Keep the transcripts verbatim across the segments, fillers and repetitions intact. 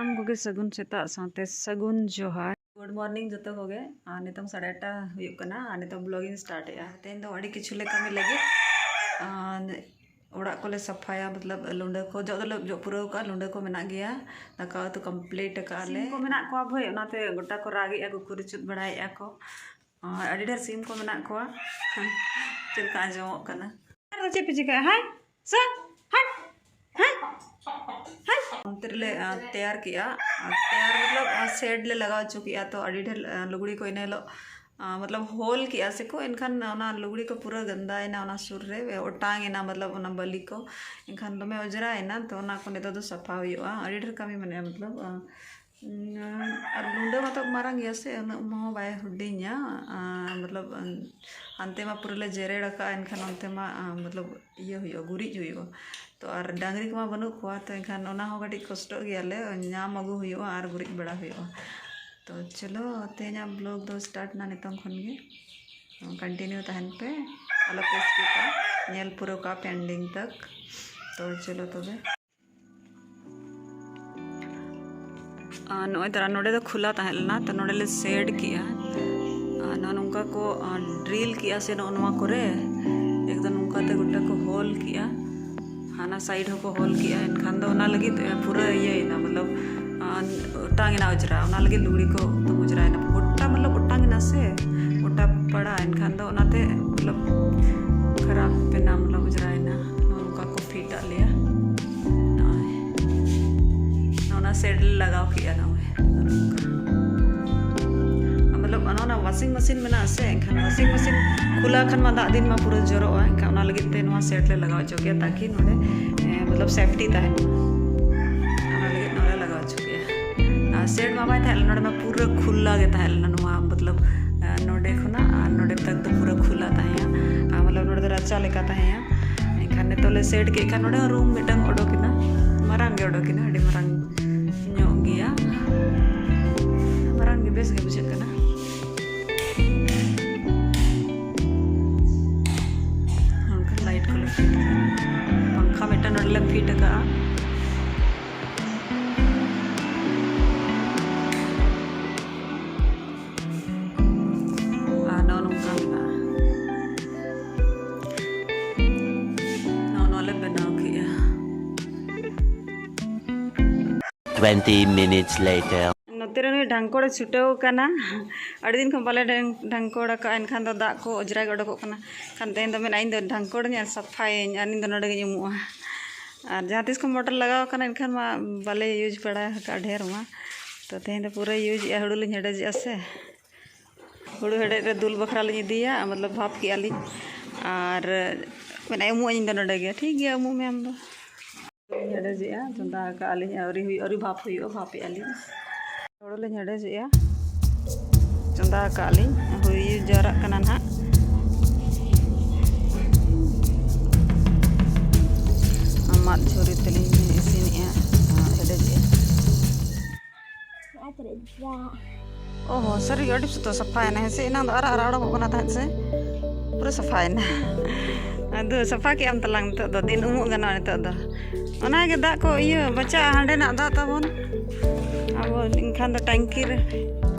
ᱥᱟᱱᱟᱢ ᱠᱚᱜᱮ ᱥᱟᱹᱜᱩᱱ ᱥᱮᱛᱟᱜ ᱥᱟᱶᱛᱮ ᱥᱟᱹᱜᱩᱱ ᱡᱚᱦᱟᱨ᱾ Good morning ᱡᱚᱛᱚ ᱠᱚᱜᱮ᱾ ᱟᱨ ᱱᱤᱛᱚᱝ ᱥᱟᱲᱮ ᱟᱴᱴᱟ ᱦᱩᱭᱩᱜ ᱠᱟᱱᱟ ᱟᱨ ᱱᱤᱛᱚᱝ vlog ᱤᱧ start ᱮᱜᱼᱟ᱾ ᱛᱮᱦᱮᱧ ᱫᱚ ᱟᱹᱰᱤ ᱠᱤᱪᱷᱩ ᱞᱮ ᱠᱟᱹᱢᱤ ᱞᱟᱹᱜᱤᱫ᱾ ᱟᱨ ᱚᱲᱟᱜ ᱠᱚᱞᱮ ᱥᱟᱯᱷᱟᱭᱟ, ᱢᱚᱛᱞᱚᱵ ᱞᱩᱸᱰᱟᱹ ᱠᱚ ᱡᱚᱜ ᱫᱚᱞᱮ ᱡᱚᱜ ᱯᱩᱨᱟᱹᱣ ᱠᱟᱜᱼᱟ, ᱞᱩᱸᱰᱟᱹ ᱠᱚ ᱢᱮᱱᱟᱜ ᱜᱮᱭᱟ, ᱫᱟᱠᱟ ᱩᱛᱩ complete ᱟᱠᱟᱫ ᱞᱮ᱾ ᱥᱤᱢ ᱠᱚ ᱢᱮᱱᱟᱜ ᱠᱚᱣᱟ ᱵᱷᱟᱹᱭ, ᱚᱱᱟᱛᱮ ᱜᱚᱴᱟ ᱠᱚ ᱨᱟᱜ ᱮᱜᱼᱟ ᱠᱚ, ᱠᱩᱨᱤᱪᱩᱫ ᱵᱟᱲᱟᱭᱮᱜᱼᱟ ᱠᱚ᱾ ᱟᱨ ᱟᱹᱰᱤ ᱰᱷᱮᱨ ᱥᱤᱢ ᱠᱚ ᱢᱮᱱᱟᱜ ᱠᱚᱣᱟ᱾ ᱪᱮᱫ ᱞᱮᱠᱟ ᱟᱸᱡᱚᱢᱚᱜ ᱠᱟᱱᱟ? ᱟᱨ ᱪᱮᱫ ᱯᱮ ᱪᱤᱠᱟᱹᱭᱟ? ᱦᱟᱭ ᱥᱟ, ᱦᱟᱴ, ᱦᱟᱭ, ᱦᱟᱭ᱾ ᱚᱱᱛᱮ ᱨᱮᱞᱮ, ᱟ, ᱛᱮᱭᱟᱨ ᱠᱮᱜᱼᱟ᱾ ᱟᱨ ᱛᱮᱭᱟᱨ ᱢᱚᱛᱞᱚᱵ, ᱟ, shed ᱞᱮ ᱞᱟᱜᱟᱣ ᱦᱚᱪᱚ ᱠᱮᱜᱼᱟ᱾ ᱛᱚ ᱟᱹᱰᱤ ᱰᱷᱮᱨ, ᱟ, ᱞᱩᱜᱽᱲᱤ ᱠᱚ ᱤᱱᱟᱹ ᱦᱤᱞᱳᱜ, ᱟ, ᱢᱚᱛᱞᱚᱵ ᱦᱳᱞ ᱠᱮᱜᱼᱟ ᱥᱮᱠᱚ, ᱮᱱᱠᱷᱟᱱ ᱚᱱᱟ ᱞᱩᱜᱽᱲᱤ ᱠᱚ ᱯᱩᱨᱟᱹ ᱜᱟᱱᱫᱟᱭᱮᱱᱟ, ᱚᱱᱟ ᱥᱩᱨ ᱨᱮ ᱚᱴᱟᱝ ᱮᱱᱟ, ᱢᱚᱛᱞᱚᱵ ᱚᱱᱟ ᱵᱟᱹᱞᱤ ᱠᱚ, ᱮᱱᱠᱷᱟᱱ ᱫᱚᱢᱮ ᱚᱸᱡᱽᱨᱟᱭᱮᱱᱟ᱾ ᱛᱚ ᱚᱱᱟ ᱠᱚ ᱱᱤᱛᱚᱜ ᱫᱚ ᱥᱟᱯᱷᱟ ᱦᱩᱭᱩᱜᱼᱟ᱾ ᱟᱹᱰᱤ ᱰᱷᱮᱨ ᱠᱟᱹᱢᱤ ᱢᱮᱱᱟᱜᱼᱟ, ᱢᱚᱛᱞᱚᱵ, ᱟ, ᱩᱸ, ᱟᱨ ᱞᱩᱸᱰᱟᱹ ᱢᱟᱛᱚ ᱢᱟᱨᱟᱝ ᱜᱮᱭᱟ ᱥᱮ, ᱩᱱᱟᱹᱜ ᱢᱟ ᱦᱚᱸ ᱵᱟᱭ ᱦᱩᱰᱤᱧᱟ, ᱟᱨ ᱢᱚᱛᱞᱚᱵ, ᱩᱸ, ᱦᱟᱱᱛᱮ ᱢᱟ ᱯᱩᱨᱟᱹ ᱞᱮ ᱡᱮᱨᱮᱲ ᱟᱠᱟᱫᱼᱟ, ᱮᱱᱠᱷᱟᱱ ᱚᱱᱛᱮ ᱢᱟ, ᱟᱸ, ᱢᱚᱛᱞᱚᱵ ᱤᱭᱟᱹ ᱦᱩᱭᱩᱜᱼᱟ, ᱜᱩᱨᱤᱡ ᱦᱩᱭᱩᱜᱼᱟ᱾ ᱛᱚ ᱟᱨ ᱰᱟᱝᱨᱤ ᱠᱚᱢᱟ ᱵᱟᱹᱱᱩᱜ ᱠᱚᱣᱟ, ᱛᱚ ᱮᱱᱠᱷᱟᱱ ᱚᱱᱟ ᱦᱚᱸ ᱠᱟᱹᱴᱤᱡ ᱠᱚᱥᱴᱚᱜ ᱜᱮᱭᱟᱞᱮ, ᱧᱟᱢ ᱟᱹᱜᱩ ᱦᱩᱭᱩᱜᱼᱟ ᱟᱨ ᱜᱩᱨᱤᱡ ᱵᱟᱲᱟ ᱦᱩᱭᱩᱜᱼᱟ᱾ ᱛᱚ ᱪᱚᱞᱚ, ᱛᱮᱦᱮᱧᱟᱜ vlog ᱫᱚ start ᱱᱟ ᱱᱤᱛᱚᱝ ᱠᱷᱚᱱ ᱜᱮ, continue ᱛᱟᱦᱮᱱ ᱯᱮ, ᱟᱞᱚ ᱯᱮ skipᱟ, ᱧᱮᱞ ᱯᱩᱨᱟᱹᱣ ᱠᱟᱜ ᱯᱮ ending ᱛᱟᱠ᱾ ᱛᱚ ᱪᱚᱞᱚ ᱛᱚᱵᱮ᱾ ᱟᱨ ᱱᱚᱜᱼᱚᱭ ᱛᱟᱨᱟ ᱱᱚᱰᱮ ᱫᱚ ᱠᱷᱩᱞᱟ ᱛᱟᱦᱮᱸ ᱞᱮᱱᱟ, ᱛᱚ ᱱᱚᱰᱮ ᱞᱮ shed ᱠᱮᱜᱼᱟ᱾ ᱟᱨ ᱱᱚᱜᱼᱚ ᱱᱚᱝᱠᱟ ᱠᱚ, ᱟᱨ drill ᱠᱮᱜᱼᱟ ᱥᱮ ᱱᱚᱜᱼᱚ ᱱᱚᱣᱟ ᱠᱚᱨᱮ, ᱮᱠᱫᱚᱢ ᱱᱚᱝᱠᱟ ᱛᱮ ᱜᱚᱴᱟ ᱠᱚ ᱦᱳᱞ ᱠᱮᱜᱼᱟ, ᱦᱟᱱᱟ side ᱦᱚᱸᱠᱚ ᱦᱳᱞ ᱠᱮᱜᱼᱟ᱾ ᱮᱱᱠᱷᱟᱱ ᱫᱚ ᱚᱱᱟ ᱞᱟᱹᱜᱤᱫ, ᱮ, ᱯᱩᱨᱟᱹ ᱤᱭᱟᱹᱭᱮᱱᱟ, ᱢᱚᱛᱞᱚᱵ, ᱟᱨ ᱚᱴᱟᱝ ᱮᱱᱟ ᱚᱸᱡᱽᱨᱟ, ᱚᱱᱟ ᱞᱟᱹᱜᱤᱫ ᱞᱩᱜᱽᱲᱤ ᱠᱚ ᱮᱠᱫᱚᱢ ᱚᱸᱡᱽᱨᱟᱭᱮᱱᱟ, ᱜᱚᱴᱟ, ᱢᱚᱛᱞᱚᱵ ᱚᱴᱟᱝ ᱮᱱᱟ ᱥᱮ ᱜᱚᱴᱟ ᱯᱟᱲᱟ᱾ ᱮᱱᱠᱷᱟᱱ ᱫᱚ ᱚᱱᱟᱛᱮ, ᱢᱚᱛᱞᱚᱵ, ᱠᱷᱟᱨᱟᱯ ᱮᱱᱟ, ᱢᱚᱛᱞᱚᱵ ᱚᱸᱡᱽᱨᱟᱭᱮᱱᱟ᱾ ᱱᱚᱜᱼᱚ ᱱᱚᱝᱠᱟ ᱠᱚ ᱯᱷᱤᱴ ᱟᱫ ᱞᱮᱭᱟ᱾ ᱱᱚᱜᱼᱚᱭ᱾ ᱚᱱᱟ shed ᱞᱮ ᱞᱟᱜᱟᱣ ᱠᱮᱜᱼᱟ ᱱᱚᱜᱼᱚᱭ᱾ ᱢᱚᱛᱞᱚᱵ ᱚᱱᱟ, ᱚᱱᱟ washing machine ᱢᱮᱱᱟᱜᱼᱟ ᱥᱮ, ᱮᱱᱠᱷᱟᱱ washing machine ᱠᱷᱩᱞᱟᱹ ᱠᱷᱟᱱ ᱢᱟ ᱫᱟᱜ ᱫᱤᱱ ᱢᱟ ᱯᱩᱨᱟᱹ ᱡᱚᱨᱚᱜᱼᱟ, ᱮᱱᱠᱷᱟᱱ ᱚᱱᱟ ᱞᱟᱹᱜᱤᱫ ᱛᱮ ᱱᱚᱣᱟ shed ᱞᱮ ᱞᱟᱜᱟᱣ ᱦᱚᱪᱚ ᱠᱮᱜᱼᱟ, ᱛᱟᱠᱤ ᱱᱚᱰᱮ, ᱮ, ᱢᱚᱛᱞᱚᱵ safety ᱛᱟᱦᱮᱱ ᱢᱟ᱾ ᱚᱱᱟ ᱞᱟᱹᱜᱤᱫ ᱱᱚᱰᱮ ᱞᱟᱜᱟᱣ ᱦᱚᱪᱚ ᱠᱮᱜᱼᱟ᱾ ᱟᱨ shed ᱢᱟ ᱵᱟᱭ ᱛᱟᱦᱮᱸ ᱞᱮᱱᱟ, ᱱᱚᱰᱮ ᱢᱟ ᱯᱩᱨᱟᱹ ᱠᱷᱩᱞᱟ ᱜᱮ ᱛᱟᱦᱮᱸ ᱞᱮᱱᱟ, ᱱᱚᱣᱟ ᱢᱚᱛᱞᱚᱵ, ᱮ, ᱱᱚᱰᱮ ᱠᱷᱚᱱᱟᱜ ᱟᱨ ᱱᱚᱰᱮ ᱛᱟᱠ ᱫᱚ ᱯᱩᱨᱟᱹ ᱠᱷᱩᱞᱟ ᱛᱟᱦᱮᱸᱭᱟ᱾ ᱟᱨ ᱢᱚᱛᱞᱚᱵ ᱱᱚᱰᱮ ᱫᱚ ᱨᱟᱪᱟ ᱞᱮᱠᱟ ᱛᱟᱦᱮᱸᱭᱟ᱾ ᱮᱱᱠᱷᱟᱱ ᱱᱤᱛᱚᱜ ᱞᱮ shed ᱠᱮᱫ ᱠᱷᱟᱱ ᱱᱚᱰᱮ ᱦᱚᱸ room ᱢᱤᱫᱴᱟᱝ ᱚᱰᱚᱠ ᱮᱱᱟ, ᱢᱟᱨᱟᱝ ᱜᱮ ᱚᱰᱚᱠ ᱮᱱᱟ, ᱟᱹᱰᱤ ᱢᱟᱨᱟᱝ ᱧᱚᱜ ᱜᱮᱭᱟ, ᱢᱟᱨᱟᱝ ᱜᱮ, ᱵᱮᱥ ᱜᱮ ᱵᱩᱡᱷᱟᱹᱜ ᱠᱟᱱᱟ᱾ ᱱᱚᱝᱠᱟ light ᱠᱚᱞᱮ fit ᱠᱟᱜᱼᱟ, ᱯᱟᱝᱠᱷᱟ ᱢᱤᱫᱴᱟᱝ ᱱᱚᱰᱮ ᱞᱮ fit ᱟᱠᱟᱜᱼᱟ᱾ Twenty minutes later. ᱱᱚᱛᱮ ᱨᱮ ᱱᱩᱭ ᱰᱷᱟᱝᱠᱚᱲᱮ ᱪᱷᱩᱴᱟᱹᱣ ᱠᱟᱱᱟ᱾ ᱟᱹᱰᱤ ᱫᱤᱱ ᱠᱷᱚᱱ ᱵᱟᱞᱮ ᱰᱷᱟᱝ-, ᱰᱷᱟᱝᱠᱚᱲ ᱟᱠᱟᱫᱼᱟ, ᱮᱱᱠᱷᱟᱱ ᱫᱚ ᱫᱟᱜ ᱠᱚ ᱚᱡᱽᱨᱟ ᱜᱮ ᱚᱰᱚᱠᱚᱜ ᱠᱟᱱᱟ᱾ ᱠᱷᱟᱱ ᱛᱮᱦᱮᱧ ᱫᱚ ᱢᱮᱱᱟ, "ᱤᱧ ᱫᱚ ᱰᱷᱟᱝᱠᱚᱲ ᱤᱧ ᱟᱨ ᱥᱟᱯᱷᱟᱭᱟᱹᱧ, ᱟᱨ ᱤᱧ ᱫᱚ ᱱᱚᱰᱮ ᱜᱤᱧ ᱩᱢᱩᱜᱼᱟ᱾" ᱟᱨ ᱡᱟᱦᱟᱸ ᱛᱤᱥ ᱠᱷᱚᱱ ᱢᱚᱴᱚᱨ ᱞᱟᱜᱟᱣ ᱟᱠᱟᱱᱟ, ᱮᱱᱠᱷᱟᱱ ᱢᱟ ᱵᱟᱞᱮ ᱤᱭᱩᱡᱽ ᱵᱟᱲᱟ ᱟᱠᱟᱫᱼᱟ ᱰᱷᱮᱨ ᱢᱟ᱾ ᱛᱚ ᱛᱮᱦᱮᱧ ᱫᱚ ᱯᱩᱨᱟᱹ ᱤᱭᱩᱡᱽ ᱮᱫᱼᱟ, ᱦᱩᱲᱩ ᱞᱤᱧ ᱦᱮᱰᱮᱡᱮᱜᱼᱟ ᱥᱮ᱾ ᱦᱩᱲᱩ ᱦᱮᱰᱮᱡ ᱨᱮ ᱫᱩᱞ ᱵᱟᱠᱷᱨᱟ ᱞᱤᱧ ᱤᱫᱤᱭᱟ, ᱢᱚᱛᱞᱚᱵ ᱵᱷᱟᱯ ᱠᱮᱜᱼᱟ ᱞᱤᱧ᱾ ᱟᱨ ᱢᱮᱱᱟ, "ᱩᱢᱩᱜ ᱟᱹᱧ ᱤᱧ ᱫᱚ ᱱᱚᱰᱮ ᱜᱮ᱾" "ᱴᱷᱤᱠ ᱜᱮᱭᱟ, ᱩᱢᱩᱜ ᱢᱮ ᱟᱢ ᱫᱚ᱾" ᱞᱤᱧ ᱦᱮᱰᱮᱡᱮᱜᱼᱟ, ᱪᱚᱸᱫᱟ ᱟᱠᱟᱜᱼᱟ ᱞᱤᱧ, ᱟᱹᱣᱨᱤ ᱦᱩᱭᱩᱜ, ᱟᱹᱣᱨᱤ ᱵᱷᱟᱯ ᱦᱩᱭᱩᱜᱼᱟ, ᱵᱷᱟᱯᱮᱜᱼᱟ ᱞᱤᱧ᱾ ᱦᱩᱲᱩ ᱞᱤᱧ ᱦᱮᱰᱮᱡᱮᱜᱼᱟ, ᱪᱚᱸᱫᱟ ᱟᱠᱟᱜᱼᱟ ᱞᱤᱧ, ᱦᱩᱭ ᱡᱟᱣᱨᱟᱜ ᱠᱟᱱᱟ ᱱᱟᱦᱟᱜ᱾ ᱢᱟᱫ ᱡᱷᱩᱨᱤ ᱛᱮᱞᱤᱧ ᱤᱥᱤᱱᱮᱜᱼᱟ, ᱦᱮᱰᱮᱡᱮᱜᱼᱟ᱾ ᱚ ᱦᱚᱸ, ᱥᱟᱹᱨᱤ ᱜᱮ ᱟᱹᱰᱤ ᱥᱚᱠᱛᱚ ᱥᱟᱯᱷᱟᱭᱮᱱᱟ, ᱦᱮᱸ ᱥᱮ? ᱮᱱᱟᱝ ᱫᱚ ᱟᱨᱟᱜ ᱟᱨᱟᱜ ᱚᱰᱚᱠᱚᱜ ᱠᱟᱱᱟ ᱛᱟᱦᱮᱸᱫ ᱥᱮ, ᱯᱩᱨᱟᱹ ᱥᱟᱯᱷᱟᱭᱮᱱᱟ᱾ ᱟᱫᱚ ᱥᱟᱯᱷᱟ ᱠᱮᱜ ᱟᱢ ᱛᱟᱞᱟᱝ ᱱᱤᱛᱚᱜ ᱫᱚ, ᱫᱤᱱ ᱩᱢᱩᱜ ᱜᱟᱱᱚᱜᱼᱟ ᱱᱤᱛᱚᱜ ᱫᱚ᱾ ᱚᱱᱟᱜᱮ ᱫᱟᱜ ᱠᱚ ᱤᱭᱟᱹ ᱵᱟᱪᱟᱜᱼᱟ, ᱦᱟᱸᱰᱮᱱᱟᱜ ᱫᱟᱜ ᱛᱟᱵᱚᱱ᱾ ᱟᱵᱚ ᱮᱱᱠᱷᱟᱱ ᱫᱚ ᱴᱟᱝᱠᱤ ᱨᱮ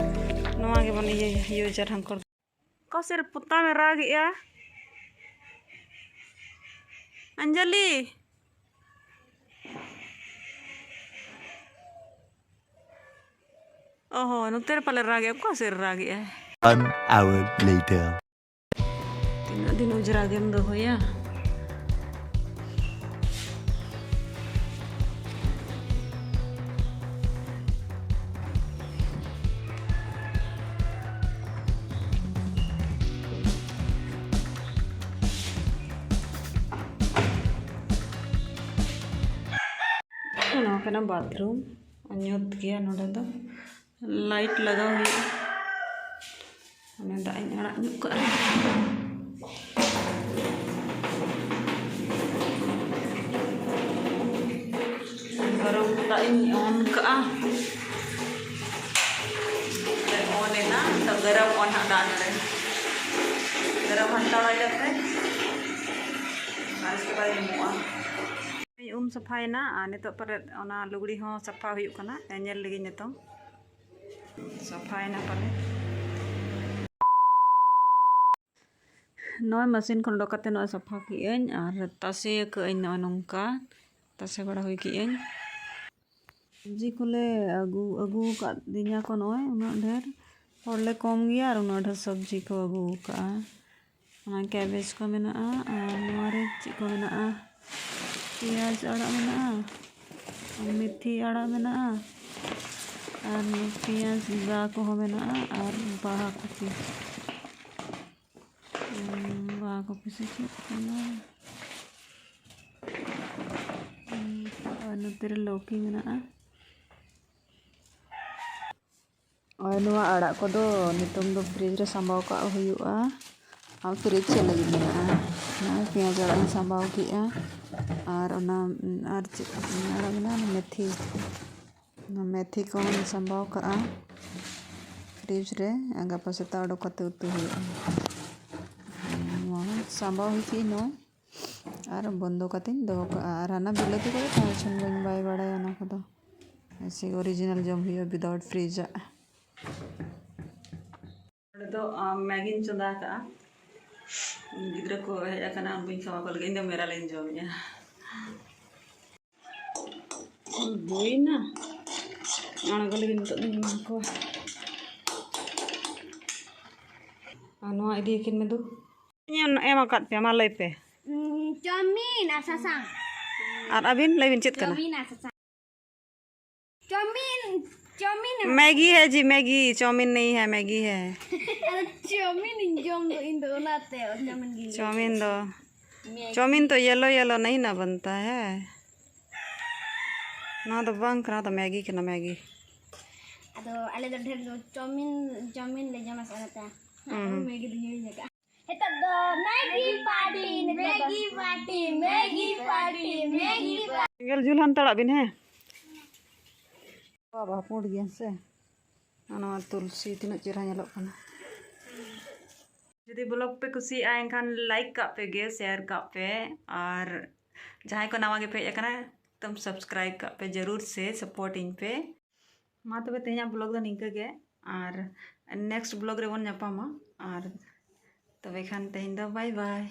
ᱱᱚᱣᱟ ᱜᱮᱵᱚᱱ ᱤᱭᱟᱹᱭᱟ, ᱤᱭᱩᱡᱟ ᱰᱷᱟᱝᱠᱚᱲ᱾ ᱚᱠᱟ ᱥᱮᱫ ᱨᱮ ᱯᱚᱛᱟᱢ ᱮ ᱨᱟᱜᱮᱜᱼᱟ? ᱚᱧᱡᱚᱞᱤ! ᱚ ᱦᱚᱸ, ᱱᱚᱛᱮ ᱨᱮ ᱯᱟᱞᱮ ᱨᱟᱜᱮᱜᱼᱟ᱾ ᱚᱠᱟ ᱥᱮᱫ ᱨᱮ ᱨᱟᱜᱮᱜᱼᱟᱭ? One hour later. ᱛᱤᱱᱟᱹᱜ ᱫᱤᱱ ᱚᱡᱽᱨᱟ ᱜᱮᱢ ᱫᱚᱦᱚᱭᱟ? ᱱᱚᱣᱟ ᱠᱟᱱᱟ ᱵᱟᱛᱷᱨᱩᱢ, ᱧᱩᱛ ᱜᱮᱭᱟ ᱱᱚᱰᱮ ᱫᱚ᱾ ᱞᱟᱭᱤᱴ ᱞᱟᱜᱟᱣ ᱦᱩᱭᱩᱜᱼᱟ᱾ ᱚᱱᱮ ᱫᱟᱜ ᱤᱧ ᱟᱲᱟᱜ ᱧᱚᱜ ᱠᱟᱜᱼᱟ᱾ ᱜᱚᱨᱚᱢ ᱫᱟᱜ ᱤᱧ ᱚᱱ ᱠᱟᱜᱼᱟ᱾ ᱚᱱ ᱮᱱᱟ, ᱱᱤᱛᱚᱜ ᱜᱚᱨᱚᱢ ᱚᱱ ᱦᱟᱸᱜ ᱫᱟᱜ ᱨᱮ᱾ ᱜᱚᱨᱚᱢ ᱦᱟᱛᱟᱲ ᱟᱞᱮ ᱯᱮ᱾ ᱟᱨ ᱩᱥᱠᱮ ᱵᱟᱫ ᱧᱟᱢᱚᱜᱼᱟ᱾ ᱩᱢ ᱥᱟᱯᱷᱟᱭᱮᱱᱟ ᱟᱨ ᱱᱤᱛᱚᱜ ᱯᱚᱨᱮ ᱚᱱᱟ ᱞᱩᱜᱽᱲᱤ ᱦᱚᱸ ᱥᱟᱯᱷᱟ ᱦᱩᱭᱩᱜ ᱠᱟᱱᱟ᱾ ᱧᱮᱞ ᱞᱮᱜᱤᱧ ᱱᱤᱛᱚᱝ ᱥᱟᱯᱷᱟᱭᱮᱱᱟ ᱯᱟᱞᱮ᱾ ᱱᱚᱜᱼᱚᱭ ᱢᱮᱥᱤᱱ ᱠᱷᱚᱱ ᱚᱰᱚᱠ ᱠᱟᱛᱮ ᱱᱚᱜᱼᱚᱭ ᱥᱟᱯᱷᱟ ᱠᱮᱜᱼᱟᱹᱧ ᱟᱨ ᱛᱟᱥᱮ ᱟᱠᱟᱜᱼᱟᱹᱧ ᱱᱚᱜᱼᱚᱭ ᱱᱚᱝᱠᱟ᱾ ᱛᱟᱥᱮ ᱵᱟᱲᱟ ᱦᱩᱭ ᱠᱮᱜᱼᱟᱹᱧ᱾ ᱥᱚᱵᱽᱡᱤ ᱠᱚᱞᱮ ᱟᱹᱜᱩ ᱟᱹᱜᱩ ᱟᱠᱟᱫᱤᱧᱟ ᱠᱚ ᱱᱚᱜᱼᱚᱭ ᱩᱱᱟᱹᱜ ᱰᱷᱮᱨ᱾ ᱦᱚᱲ ᱞᱮ ᱠᱚᱢ ᱜᱮᱭᱟ ᱟᱨ ᱩᱱᱟᱹᱜ ᱰᱷᱮᱨ ᱥᱚᱵᱽᱡᱤ ᱠᱚ ᱟᱹᱜᱩ ᱟᱠᱟᱫᱼᱟ᱾ ᱚᱱᱟ ᱠᱮᱵᱮᱡᱽ ᱠᱚ ᱢᱮᱱᱟᱜᱼᱟ᱾ ᱟᱨ ᱱᱚᱣᱟ ᱨᱮ ᱪᱮᱫ ᱠᱚ ᱢᱮᱱᱟᱜᱼᱟ? ᱯᱮᱸᱭᱟᱡᱽ ᱟᱲᱟᱜ ᱢᱮᱱᱟᱜᱼᱟ, ᱟᱨ ᱢᱮᱛᱷᱤ ᱟᱲᱟᱜ ᱢᱮᱱᱟᱜᱼᱟ, ᱟᱨ ᱯᱮᱸᱭᱟᱡᱽ ᱵᱟ ᱠᱚᱦᱚᱸ ᱢᱮᱱᱟᱜᱼᱟ, ᱟᱨ ᱵᱟᱦᱟ ᱠᱚᱯᱤ᱾ ᱩᱸ, ᱵᱟᱦᱟ ᱠᱚᱯᱤ ᱥᱮ ᱪᱮᱫ ᱠᱟᱱᱟ? ᱩᱸ, ᱟᱨ ᱱᱚᱛᱮ ᱨᱮ ᱞᱟᱹᱣᱠᱤ ᱢᱮᱱᱟᱜᱼᱟ᱾ ᱟᱨ ᱱᱚᱣᱟ ᱟᱲᱟᱜ ᱠᱚᱫᱚ ᱱᱤᱛᱚᱝ ᱫᱚ ᱯᱷᱨᱤᱡᱽ ᱨᱮ ᱥᱟᱸᱵᱟᱣ ᱠᱟᱜ ᱦᱩᱭᱩᱜᱼᱟ᱾ ᱟᱨ ᱯᱷᱨᱤᱡᱽ ᱪᱮᱫ ᱞᱟᱹᱜᱤᱫ ᱢᱮᱱᱟᱜᱼᱟ? ᱱᱚᱜᱼᱚᱭ ᱯᱮᱸᱭᱟᱡᱽ ᱟᱲᱟᱜ ᱤᱧ ᱥᱟᱸᱵᱟᱣ ᱠᱮᱜᱼᱟ᱾ ᱟᱨ ᱚᱱᱟ, ᱟᱨ ᱪᱮᱫ ᱟᱲᱟᱜ ᱢᱮᱱᱟᱜᱼᱟ? ᱢᱮᱛᱷᱤ᱾ ᱚᱱᱟ ᱢᱮᱛᱷᱤ ᱠᱚᱦᱚᱸᱧ ᱥᱟᱸᱵᱟᱣ ᱠᱟᱜᱼᱟ ᱯᱷᱨᱤᱡᱽ ᱨᱮ᱾ ᱟᱨ ᱜᱟᱯᱟ ᱥᱮᱛᱟᱜ ᱚᱰᱚᱠ ᱠᱟᱛᱮ ᱩᱛᱩ ᱦᱩᱭᱩᱜᱼᱟ᱾ ᱱᱚᱣᱟ ᱥᱟᱸᱵᱟᱣ ᱦᱩᱭ ᱠᱮᱜᱼᱟᱹᱧ ᱱᱚᱜᱼᱚᱭ᱾ ᱟᱨ ᱵᱚᱱᱫᱚ ᱠᱟᱛᱮᱧ ᱫᱚᱦᱚ ᱠᱟᱜᱼᱟ᱾ ᱟᱨ ᱦᱟᱱᱟ ᱵᱤᱞᱟᱹᱛᱤ ᱠᱚᱫᱚ ᱛᱟᱦᱮᱸ ᱦᱚᱪᱚᱱ, ᱵᱟᱹᱧ ᱵᱟᱭ ᱵᱟᱲᱟᱭᱟ ᱚᱱᱟ ᱠᱚᱫᱚ᱾ ᱮᱥᱮ original ᱡᱚᱢ ᱦᱩᱭᱩᱜᱼᱟ without fridge ᱟᱜ᱾ ᱱᱚᱰᱮ ᱫᱚ, ᱟᱢ, ᱢᱮᱜᱤᱧ ᱪᱚᱸᱫᱟ ᱟᱠᱟᱜᱼᱟ᱾ ᱜᱤᱫᱽᱨᱟᱹ ᱠᱚ ᱦᱮᱡ ᱟᱠᱟᱱᱟ, ᱩᱱᱠᱩᱧ ᱠᱷᱟᱣᱟ ᱠᱚ ᱞᱟᱹᱜᱤᱫ, ᱤᱧ ᱫᱚ ᱢᱮᱨᱟᱞᱤᱧ ᱡᱚᱢᱮᱜᱼᱟ᱾ ᱦᱩᱭᱱᱟ, ᱟᱬᱜᱚ ᱞᱟᱹᱜᱤᱫ ᱱᱤᱛᱚᱜ ᱫᱚᱧ ᱮᱢᱟ ᱠᱚᱣᱟ᱾ ᱟᱨ ᱱᱚᱣᱟ ᱤᱫᱤᱭᱟᱠᱤᱱ ᱢᱮ ᱫᱩ᱾ ᱤᱧ ᱮᱢ ᱟᱠᱟᱫ ᱯᱮᱭᱟ, ᱢᱟ ᱞᱟᱹᱭ ᱯᱮ᱾ ᱩᱸ, ᱪᱟᱣᱢᱤᱱ ᱟᱨ ᱥᱟᱥᱟᱝ᱾ ᱟᱨ ᱟᱹᱵᱤᱱ ᱞᱟᱹᱭ ᱵᱤᱱ ᱪᱮᱫ ᱠᱟᱱᱟ? ᱪᱟᱣᱢᱤᱱ ᱟᱨ ᱥᱟᱥᱟᱝ᱾ ᱪᱟᱣᱢᱤᱱ, ᱪᱟᱣᱢᱤᱱ ᱮᱢ ᱢᱮᱜᱤ ᱦᱮ ᱡᱤ, ᱢᱮᱜᱤ, ᱪᱟᱣᱢᱤᱱ ᱱᱟᱦᱤ ᱦᱮ, ᱢᱮᱜᱤ ᱦᱮ᱾ ᱟᱫᱚ ᱪᱟᱣᱢᱤᱱ ᱤᱧ ᱡᱚᱢ ᱫᱚ, ᱤᱧ ᱫᱚ ᱚᱱᱟᱛᱮ ᱪᱟᱣᱢᱤᱱ ᱜᱤᱧ ᱞᱟᱹᱭ ᱪᱟᱣᱢᱤᱱ ᱫᱚ, ᱢᱮᱜᱤ᱾ ᱪᱟᱣᱢᱤᱱ ᱛᱚ yellow yellow ᱱᱟᱦᱤ ᱱᱟ ᱵᱟᱱᱛᱟ ᱦᱮ᱾ ᱱᱚᱣᱟ ᱫᱚ ᱵᱟᱝ ᱠᱟᱱᱟ, ᱱᱚᱣᱟ ᱫᱚ ᱢᱮᱜᱤ ᱠᱟᱱᱟ, ᱢᱮᱜᱤ᱾ ᱟᱫᱚ ᱟᱞᱮ ᱫᱚ ᱰᱷᱮᱨ ᱫᱚ ᱪᱟᱣᱢᱤᱱ, ᱪᱟᱣᱢᱤᱱ ᱞᱮ ᱡᱚᱢᱟ ᱥᱮ ᱚᱱᱟᱛᱮ᱾ ᱦᱩᱸ, ᱦᱩᱸ᱾ ᱢᱮᱜᱤ ᱫᱚ ᱦᱤᱲᱤᱧ ᱟᱠᱟᱫᱼᱟ᱾ ᱱᱤᱛᱚᱜ ᱫᱚ ᱢᱮᱜᱤ ᱯᱟᱨᱴᱤ, ᱢᱮᱜᱤ ᱯᱟᱨᱴᱤ, ᱢᱮᱜᱤ ᱯᱟᱨᱴᱤ, ᱢᱮᱜᱤ ᱯᱟᱨᱴᱤ᱾ ᱥᱮᱸᱜᱮᱞ ᱡᱩᱞ ᱦᱟᱱᱛᱟᱲᱟᱜ ᱵᱤᱱ, ᱦᱮᱸ? ᱵᱟᱵᱟ, ᱯᱩᱸᱰ ᱜᱮᱭᱟ ᱥᱮ? ᱟᱨ ᱱᱚᱣᱟ ᱛᱩᱞᱥᱤ ᱛᱤᱱᱟᱹᱜ ᱪᱮᱦᱨᱟ ᱧᱮᱞᱚᱜ ᱠᱟᱱᱟ᱾ ᱡᱩᱫᱤ vlog ᱯᱮ ᱠᱩᱥᱤᱭᱟᱜᱼᱟ, ᱮᱱᱠᱷᱟᱱ like ᱠᱟᱜ ᱯᱮ ᱜᱮ, share ᱠᱟᱜ ᱯᱮ, ᱟᱨ ᱡᱟᱦᱟᱸᱭ ᱠᱚ ᱱᱟᱣᱟ ᱜᱮᱯᱮ ᱦᱮᱡ ᱟᱠᱟᱱᱟ, ᱮᱠᱫᱚᱢ subscribe ᱠᱟᱜ ᱯᱮ ᱡᱟᱹᱨᱩᱲ ᱥᱮ, support ᱤᱧ ᱯᱮ᱾ ᱢᱟ ᱛᱚᱵᱮ ᱛᱮᱦᱮᱧᱟᱜ vlog ᱫᱚ ᱱᱤᱝᱠᱟᱹ ᱜᱮ, ᱟᱨ next vlog ᱨᱮᱵᱚᱱ ᱧᱟᱯᱟᱢᱟ, ᱟᱨ ᱛᱚᱵᱮ ᱠᱷᱟᱱ ᱛᱮᱦᱮᱧ ᱫᱚ bye bye᱾